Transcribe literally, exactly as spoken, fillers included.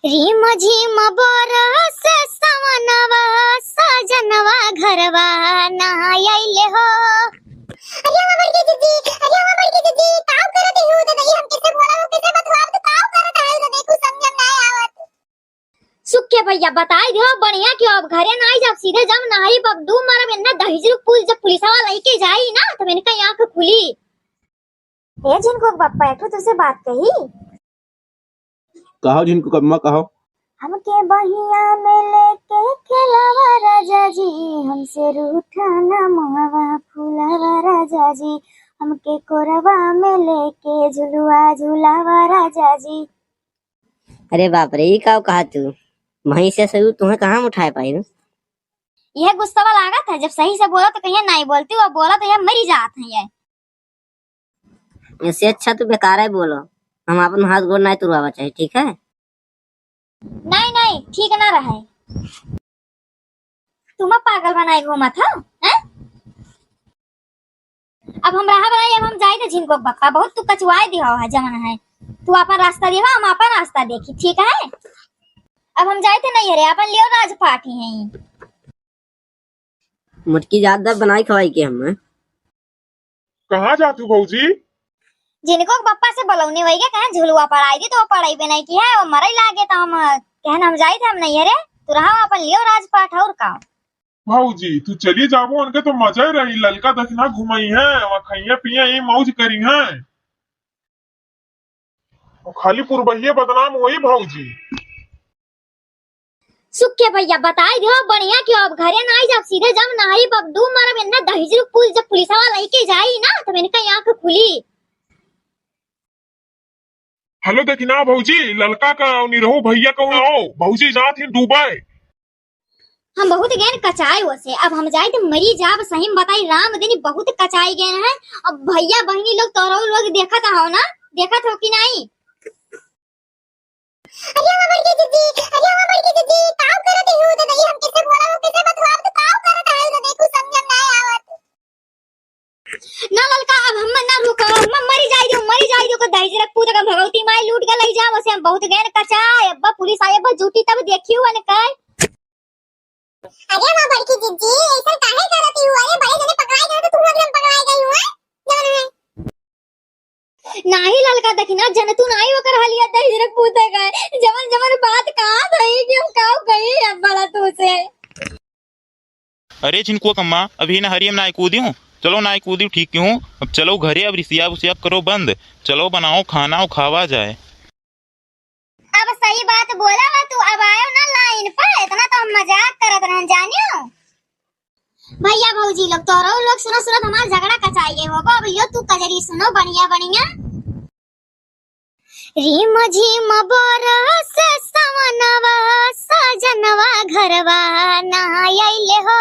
रिम झिम बरस सवनवा, सजनवा घरवा ना अइले हो। अरे हमार बड़की दीदी, अरे हमार बड़की दीदी, काव करत हो दादा? ये हम कैसे बोला, वो कैसे बतवाब, तो काव करत है दादा? कुछ समझ में ना आवत। सुखे भैया बताई दियो बढ़िया कि अब घरे ना आई, जब सीधे जब नहाई, बब डूब मारब, इन्ना दहिजरू पुल जब पुलिसवा लेके जाई ना, तब इनका आँख खुली। ए झिनकुक बप्पा, एक ठो तुझसे बात कही। कहो झिनकुक अम्मा, कहो। हमके बहिया में लेके खेलावा राजा जी, हमसे रूठा ना मुहावा फुलावा राजा जी, हमके कोरवा में लेके झुलुआ झुलावा राजा जी। अरे बाप रे, ई का कहा तू? भैंसिया से तू, तुहे कहाँ उठाए पाई? यह गुस्सा वाला लागत है, जब सही से बोला तो कहिया नहीं बोलती, वो बोला तो यह मरी जात है ये। इससे अच्छा तू बेकार है बोलो, हम अपन हाथ गोड़ नहीं तुड़वावा चाही, ठीक है? नहीं, नहीं, ठीक ना रहे। तुम पागल बनाए घूमत हो, हैं? अब हम रहा बनाई, अब हम जाई थे झिनको बप्पा, बहुत तू कचुआए दिहो है जमन है। तू अपन रास्ता दिहो, हम अपन रास्ता देखी, ठीक है? अब हम जाई थे नहीं रे, अपन लियो राजपाट ही है। मोटकी जात दब बनाई खवाई के हमें। कहाँ जात हो भौजी? झिनको के बप्पा से बलौनी होई के कहे झुलुआ पड़ाई दी, तो वो पड़ाई भी नहीं की है, वो मरई लागे, तो हम कहन हम जाई थे, हम नहीं रे, तू रहा अपन लियो राजपाट और का। भौजी, तू चली जाबो उनके तो मजा ही रही, ललका दखिना घुमाई है, वहाँ खइया पिया ये मौज करी है। खाली पुरबहिया बदनाम होई भौजी। सुखे भैया बताई दियो बढ़िया कि अब घरे ना आई, जब सीधे जब नहाई, बब डूब मारब, इन्ना दहिजरू पुल जब पुलिसवा लेके जाई ना, तब इनका आँख खुली। हेलो, देखी ना भौजी, ललका का और निरहू भैया का आओ, भौजी जात ही डूबे। हम बहुत गैन कचाए वसे, अब हम जाई तो मरी जाब, सही में बताई राम दिन बहुत कचाई गए हैं। अब भैया बहिनी लोग, तोहरो लोग देखत हो ना, देखत हो कि नहीं? अरे हमार बड़की दीदी, अरे हमार बड़की दीदी, काव करत हो दादा? ये हम कैसे बोला, वो कैसे बतवाब, तो काव करत है दादा? कुछ समझ में ना आवत। ना ललका, अब हम ना रुको, हम मरी जाई दियो, मरी जाई दियो, को दहिजरक पूत का भगवती माई लूट के लई जाओ, वसे हम बहुत गैन कचाए, अब्बा पुलिस आई, अब्बा जूटी तब देखियो अन काय। अरे हमार बड़की जिज्जी, ऐसा काहे करती हुआ? अरे बड़े जने पकड़ाए गए तो तुम लोग भी पकड़ाए गई हुआ, जवन है। नाही ललका, देखी ना, जन तू नाही ओकर हलिया दहिजरक पूते गए, जवन जवन बात कहा थई कि हम काव कही अब बड़ा तू से। अरे झिनकुआ कम्मा, अभी ना हरियम नाय कूदी हूँ, चलो नाय कूदी ठीक क्यों, अब चलो घरे, अब रिसियाब उसियाब करो बंद, चलो बनाओ खाना और खावा जाए। अब सही बात बोला बा तू, अब आयो ना लाइन पर, इतना तो हम मजाक करत रहन जानियो। भैया भौजी लोग, तोरो लोग सुनो सुनो, हमार झगड़ा कचाई गए होगो। अब यो तू कजरी सुनो बढ़िया बढ़िया। रिम झिम बरस सवनवा, सजनवा घरवा ना अइले हो।